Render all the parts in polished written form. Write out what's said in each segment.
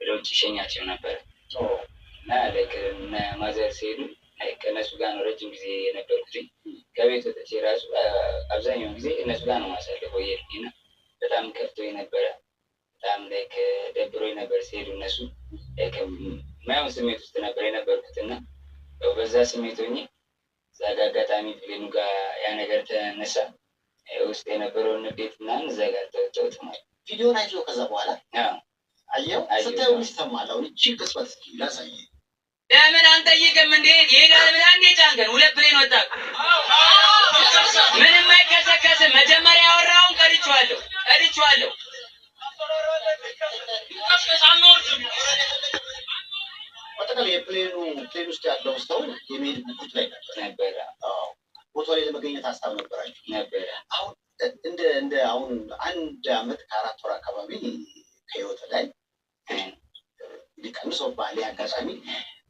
ወደ ውጭ ሸኛቸው ነበረ እና like እነ mother ሲሄዱ like ከእነሱ ጋር ነው ረጅም ጊዜ የነበርኩትኝ። ከቤት ወጥቼ ራሱ አብዛኛውን ጊዜ እነሱ ጋር ነው ማሳለፈው እየሄድኩኝ እና በጣም ከፍቶኝ ነበረ። በጣም like ደብሮኝ ነበር ሲሄዱ እነሱ። Like የማይሆን ስሜት ውስጥ ነበር የነበርኩት እና ያው በዛ ስሜት ሆኜ እዛ ጋ አጋጣሚ plane ኑ ጋር ያ ነገር ተነሳ። ውስጥ የነበረውን ንዴት ምናምን እዛ ጋር ተወጣሁት ማለት ነው። ቪዲዮን አይቶ ከዛ በኋላ አዎ። አየው? አየሁት። ስታየው ምን ይሰማል? አሁን እቺን ቅጽበት እስኪ ላሳየህ። ለምን አንጠይቅም እንዴ? ይሄዳል ብለህ እንዴ ጫንከን? ሁለት plane ወጣ። ምንም አይከሰከስም። መጀመሪያ ያወራውን ቀድቼዋለሁ፣ ቀድቼዋለሁ። በአጠቃላይ የ plane ኑ plane ውስጥ ያለው ሰው የመሄድ ጉጉት ላይ ነበር። ነበረ። አዎ፣ ቦታው ላይ ለመገኘት ሀሳብ ነበራቸው። ነበረ። አሁን እንደ አሁን 1 አመት ከ4 ወር አካባቢ ከህይወት ላይ እንግዲህ ቀንሶብሃል። ይህ አጋጣሚ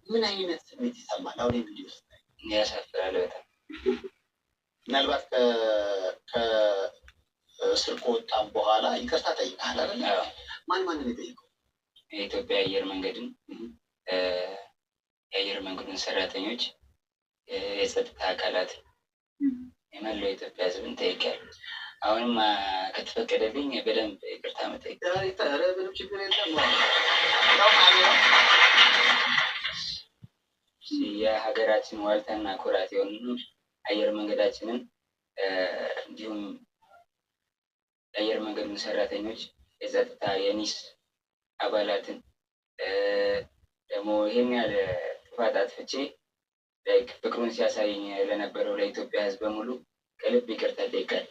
ምን አይነት ስሜት ይሰማል? አሁን ይህ ቪዲዮ ስታይ? ያሳፍራል በጣም። ምናልባት ከእስር ከወጣም በኋላ ይቅርታ ጠይቀሃል አይደለ? አዎ። ማን ማንን የጠየቀው? የኢትዮጵያ አየር መንገድን፣ የአየር መንገዱን ሰራተኞች፣ የጸጥታ አካላት፣ የመላው የኢትዮጵያ ሕዝብን ጠይቄያለሁ። አሁንም ከተፈቀደልኝ በደንብ ይቅርታ መጠየቅ ኧረ ምንም ችግር የለም። ያው ካሜራ የሀገራችን ዋልታና ኩራት የሆኑ አየር መንገዳችንን፣ እንዲሁም የአየር መንገዱን ሰራተኞች፣ የጸጥታ የኒስ አባላትን፣ ደግሞ ይህን ያህል ጥፋት አጥፍቼ like ፍቅሩን ሲያሳየኝ ለነበረው ለኢትዮጵያ ሕዝብ በሙሉ ከልብ ይቅርታ እጠይቃለሁ።